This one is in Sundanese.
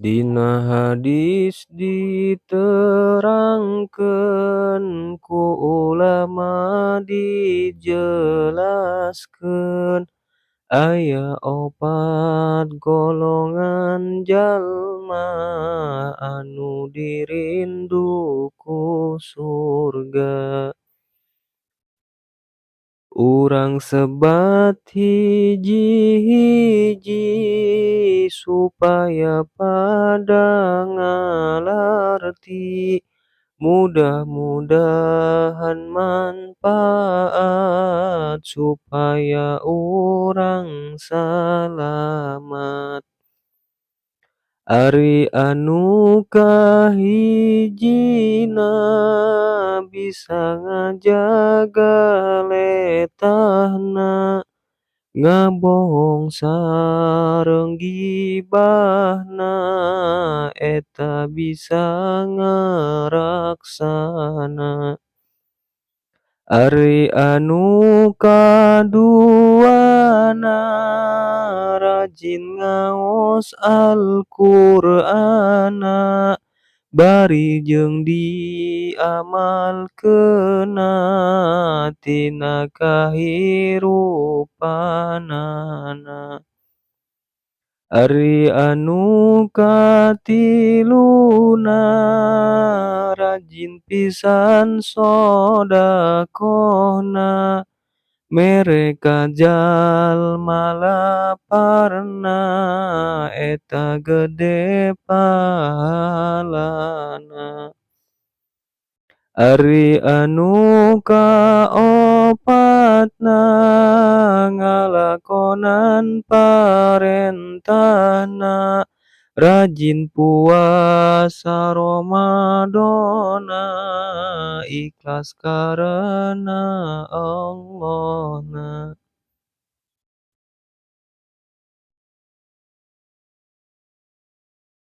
Dina hadis diterangkeun ku ulama dijelaskeun aya opat golongan jalma anu dirindu ku surga. Urang sebat hiji-hiji supaya pada ngalarti, mudah-mudahan manfaat supaya urang salamat. Ari anu kahijina bisa ngajaga letahna, ngabohong sareng gibahna eta bisa ngaraksana. Ari anu kaduana rajin ngaos Al-Qur'ana, bari jeung diamalkeunna tina kahirupanana. Ari anu katiluna rajin pisan sodakohna, mere ka jalma laparna eta gede pahalana. Ari anu kaopatna ngalakonan parentahna, rajin puasa Ramadhana ikhlas karena Allahna.